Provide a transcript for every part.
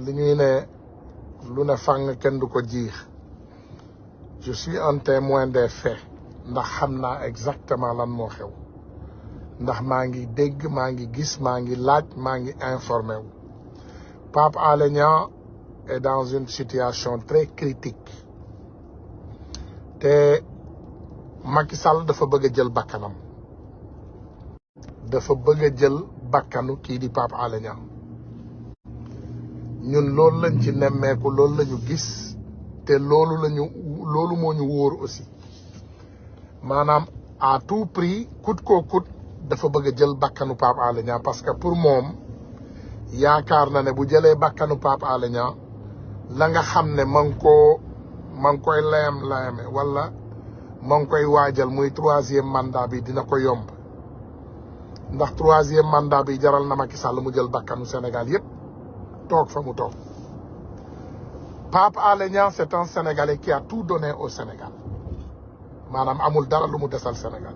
li ñuy ne lu ne fàng kenn du ko jiix je suis un témoin des faits ndax xam naa exactement lan moo xew ndax maa ngi dégg maa ngi gis maa ngi laaj maa ngi informé wu Pape Alé Niang est dans une situation très critique te Macky Sall dafa bëgg a jël bakkanam dafa bëgg a jël bakkanu kii di Pape Alé Niang ñun loolu lañ ci nemmeeku loolu la ñu gis te loolu moo ñu wóor aussi maanaam à tout prix coûte que coûte dafa bëgg a jël bakkanu Pape Alé Niang parce que pour moom yaakaar na ne bu jëlee bakkanu Pape Alé Niang la nga xam ne ma ngi koy layame wala ma ngi koy waajal muy 3e mandat bi dina ko yomb ndax 3e mandat bi jaral na Macky Sall mu jël bakkanu Sénégal yépp toog fa mu toog Pape Alé Niang c'est un Sénégalais qui a tout donné au Sénégal maanaam amul dara lu mu desal Sénégal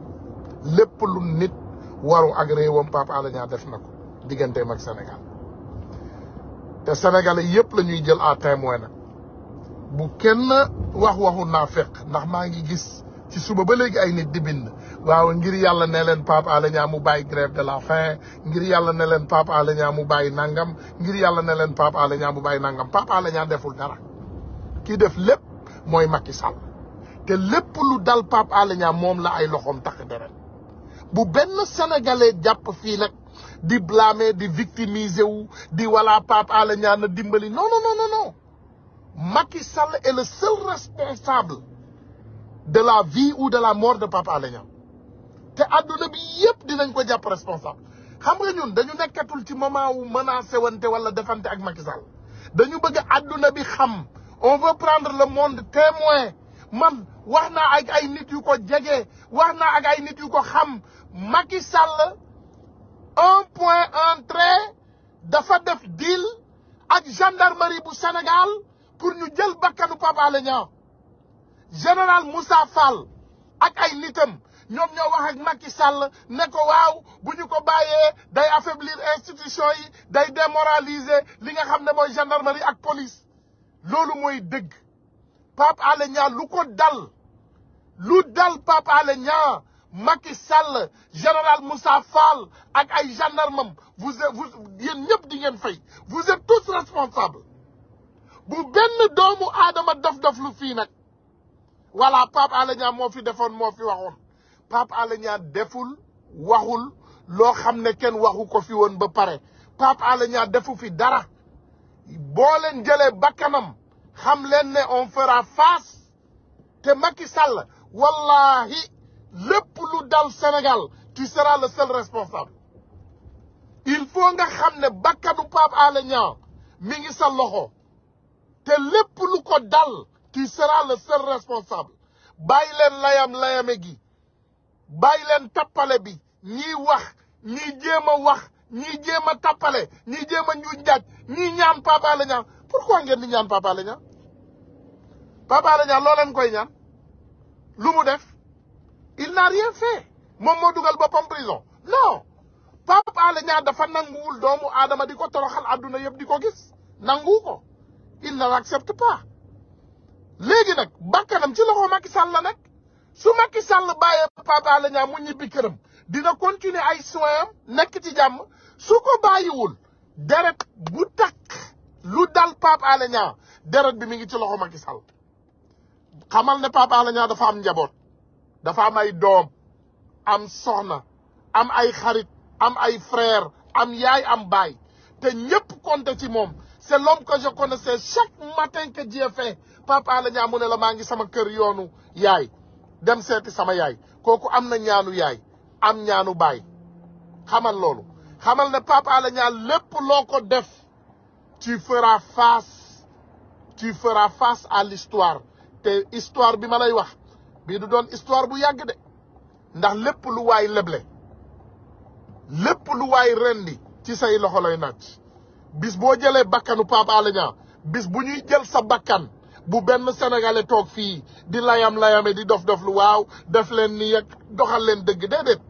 lépp lu nit waru ak réewam Pape Alé Niang def na ko digganteem ak Sénégal te Sénégalais yépp la ñuy jël à témoin nag bu kenn waxu naa fekk ndax maa ngi gis ci suba ba léegi ay nit di bind waaw ngir yàlla ne leen Pape Alé Niang mu bàyyi grève de la faim ngir yàlla ne leen Pape Alé Niang mu bàyyi nangam ngir yàlla ne leen Pape Alé Niang mu bàyyi nangam Pape Alé Niang deful dara kii def lépp mooy Macky Sall te lépp lu dal Pape Alé Niang moom la ay loxoom takk deret bu benn sénégalais jàpp fii nag di blâmer di victimiser wu di wala Pape Alé Niang na dimbali non non non non Macky Sall est le seul responsable de la vie ou de la mort de Pape Alé Niang te adduna bi yëpp dinañ ko jàpp responsable xam nga ñun dañu nekkatul ci moment wu menacé wante wala defante ak Macky Sall dañu bëgg adduna bi xam on veut prendre le monde témoin man wax naa ak ay nit yu ko jege wax naa ak ay nit yu ko xam Macky Sall un point un trait dafa def deal ak gendarmerie bu Sénégal pour ñu jël bakkanu Pape Alé Niang général Moussa Fall ak ay nitam ñoom ñoo wax ak Macky Sall ne ko waaw bu ñu ko bàyyee day affaiblir institution yi day démoraliser li nga xam ne mooy gendarmerie ak police loolu mooy dëgg Pape Alé Niang lu dal Pape Alé Niang Macky Sall général Moussa Fall ak ay gendarmam vous yéen ñëpp di ngeen fay vous êtes tous responsables bu benn doomu aadama dof lu fii nag voilà Pape Alé Niang moo fi defoon moo fi waxoon Pape Alé Niang deful waxul loo xam ne kenn waxu ko fi woon ba pare Pape Alé Niang defu fi dara boo leen jëlee bakkanam xam leen ne on fera face te Macky Sall wallahi lépp lu dal Sénégal tu seras le seul responsable il faut nga xam ne bakkanu Pape Alé Niang mi ngi sa loxo te lépp lu ko dal tu seras le seul responsable bàyyi leen layame gi bàyyi leen tappale bi ñii wax ñii jéem a wax ñii jéem a tappale ñii jéem a njuuj njaaj ñii ñaan Pape Alé Niang pourquoi ngeen di ñaan Pape Alé Niang Pape Alé Niang loo leen koy ñaan lu mu def il n'a rien fait moom moo dugal boppam prison non Pape Alé Niang dafa nanguwul doomu aadama di ko toroxal adduna yëpp di ko gis nangu ko il ne l'accepte pas léegi nag bakkanam ci loxo Macky Sall la nekk su Macky Sall bàyyee Pape Alé Niang mu ñibbi këram dina continuer ay soins am nekk ci jàmm su ko bàyyiwul deret bu takk lu dal Pape Alé Niang deret bi mi ngi ci loxo Macky Sall xamal ne Pape Alé Niang dafa am njaboot dafa am ay doom am soxna am ay xarit am ay frère am yaay am baay te ñëpp compter ci moom c'est l'homme que je connaissais chaque matin que Dieu fait Pape Alé Niang mu ne la maa ngi sama kër yoonu yaay dem seeti sama yaay kooku am na ñaanu yaay am ñaanu baay xamal loolu xamal ne Pape Alé Niang lépp loo ko def tu feras face à l'histoire te histoire bi ma lay wax bii du doon histoire bu yàgg de ndax lépp lu waay leble lépp lu waay rendi ci say loxo lay naaj bis boo jëlee bakkanu Pape Alé Niang bis bu ñuy jël sa bakkan bu benn sénégalais toog fii di layame di dof lu waaw def leen ni yeg doxal leen dëgg déedéet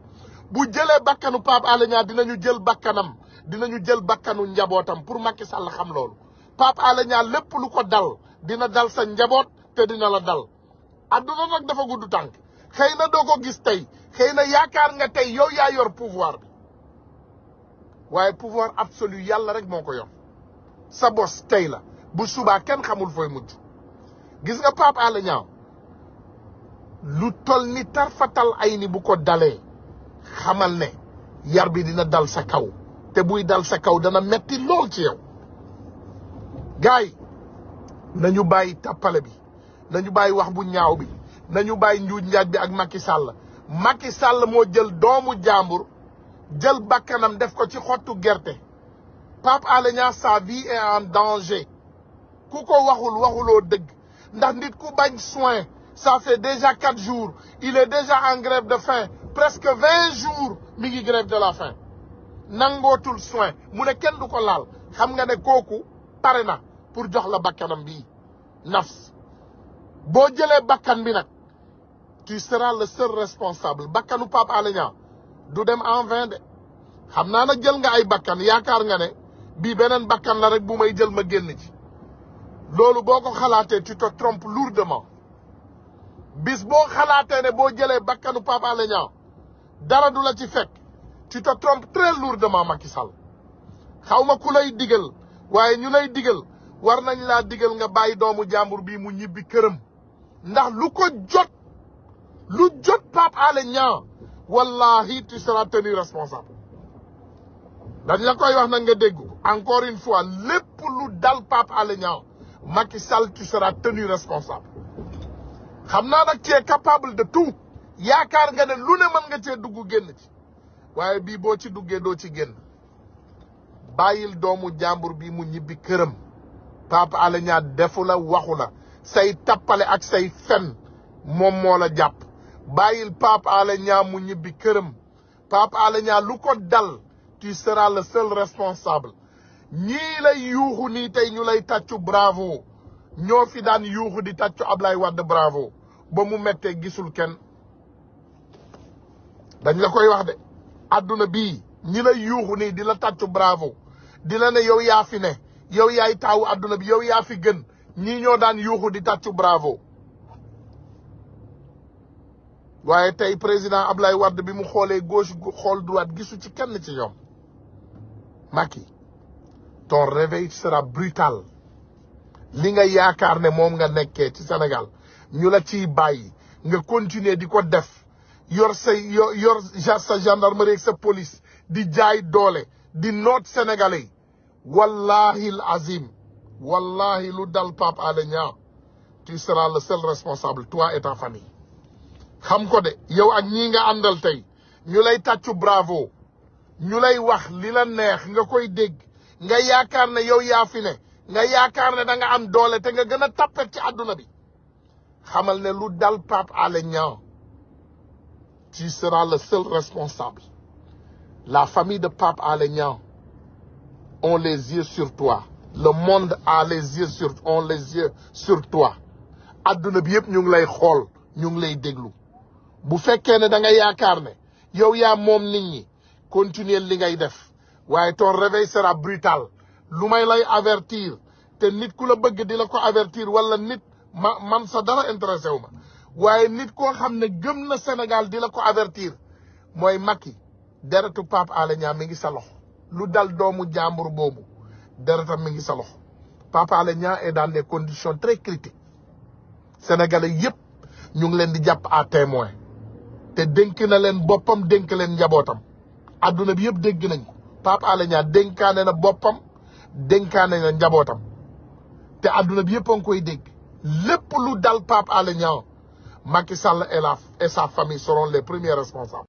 bu jëlee bakkanu Pape Alé Niang dinañu jël bakkanam dinañu jël bakkanu njabootam pour Macky Sall xam loolu. Pape Alé Niang lépp lu ko dal dina dal sa njaboot te dina la dal adduna nag dafa gudd tànk xëy na doo ko gis tey xëy na yaakaar nga tey yow yaa yor pouvoir bi waaye pouvoir absolu yàlla rek moo ko yor sa bos tey la bu subaa kenn xamul fooy mujj gis nga Pape Alé Niang lu tol ni tarfatal ay ni bu ko dalee xamal ne yar bi dina dal sa kaw te buy dal sa kaw dana metti lool ci yow gaay nañu bàyyi tappale bi nañu bàyyi wax bu ñaaw bi nañu bàyyi njuuj njaaj bi ak Macky Sall Macky Sall moo jël doomu jàmbur jël bakkanam def ko ci xottu gerte Pape Alé Niang sa vie est en danger ku ko waxuloo dëgg ndax nit ku bañ soin ça fait déjà 4 jours il est déjà en grève de faim presque 20 jours mi ngi grève de la faim nangootul soin mu ne kenn du ko laal xam nga ne kooku pare na pour jox la bakkanam bii nafs boo jëlee bakkan bi nag tu seras le seul responsable bakkanu Pape Alé Niang du dem en vain de xam naa nag jël nga ay bakkan yaakaar nga ne bii beneen bakkan la rek bu may jël ma génn ci loolu boo ko xalaatee tu te trompes lourdement bis boo xalaatee ne boo jëlee bakkanu Pape Alé Niang dara du la ci fekk tu te trompes très lourdement Macky Sall xaw ma ku lay digal waaye ñu lay digal war nañ laa digal nga bàyyi doomu jàmbur bii mu ñibbi këram ndax lu jot Pape Alé Niang wallahi tu seras tenu responsable dañ la koy wax nag nga dégg encore une fois lépp lu dal Pape Alé Niang Macky Sall tu seras tenu responsable xam naa nag tu es capable de tout yaakaar nga ne lu ne mën nga cee dugg génn ci waaye bii boo ci duggee doo ci génn bàyyil doomu jàmbur bi mu ñibbi këram Pape Alé Niang defu la waxu la say tappale ak say fen moom moo la jàpp bàyyil Pape Alé Niang mu ñibbi këram Pape Alé Niang lu ko dal tu seras le seul responsable ñii lay yuuxu nii tey ñu lay tàccu bravo ñoo fi daan yuuxu di tàccu Ablaye Wade bravo ba mu mettee gisul kenn dañ la koy wax de adduna bii ñi lay yuuxu nii di la tàccu bravo di la ne yow yaa fi ne yow yaay taawu adduna bi yow yaa fi gën ñii ñoo daan yuuxu di tàccu bravo waaye tey président Ablaye Wade bi mu xoolee gauche xool droite gisu ci kenn ci ñoom Macky ton réveil sera brutal li nga yaakaar ne moom nga nekkee ci Sénégal ñu la ciy bàyyi nga continuer di ko def yor sa gendarmerie ak sa police di jaay doole di noot sénégalais wallahi al azim wallahi lu dal Pape Alé Niang tu seras le seul responsable toi et ta famille xam ko de yow ak ñii nga àndal tey ñu lay tàccu bravo ñu lay wax li la neex nga koy dégg nga yaakaar ne yow yaa fi ne nga yaakaar ne da nga am doole te nga gën a tappet ci àdduna bi xamal ne lu dal Pape Alé Niang tu seras le seul responsable la famille de Pape Alé Niang ont les yeux sur toi le monde a les yeux sur toi àdduna bi yëpp ñu ngi lay xool ñu ngi lay déglu bu fekkee ne da nga yaakaar ne yow yaa moom nit ñi continuer li ngay def waaye ton réveil sera brutal lu may lay avertir te nit ku la bëgg di la ko avertir wala nit man sa dara intéressé wu ma waaye nit koo xam ne gëm na Sénégal di la ko avertir mooy Macky deretu Pape Alé Niang mi ngi sa loxo lu dal doomu jàmbur boobu deretam mi ngi sa loxo Pape Alé Niang est dans des conditions très critiques sénégalais yëpp ñu ngi leen di jàpp à témoin te dénk na leen boppam dénk leen njabootam adduna bi yëpp dégg nañ ko Pape Alé Niang dénkaane na boppam dénkaane na njabootam te adduna bi yëpp a ngi koy dégg lépp lu dal Pape Alé Niang Macky Sall et sa famille seront les premiers responsables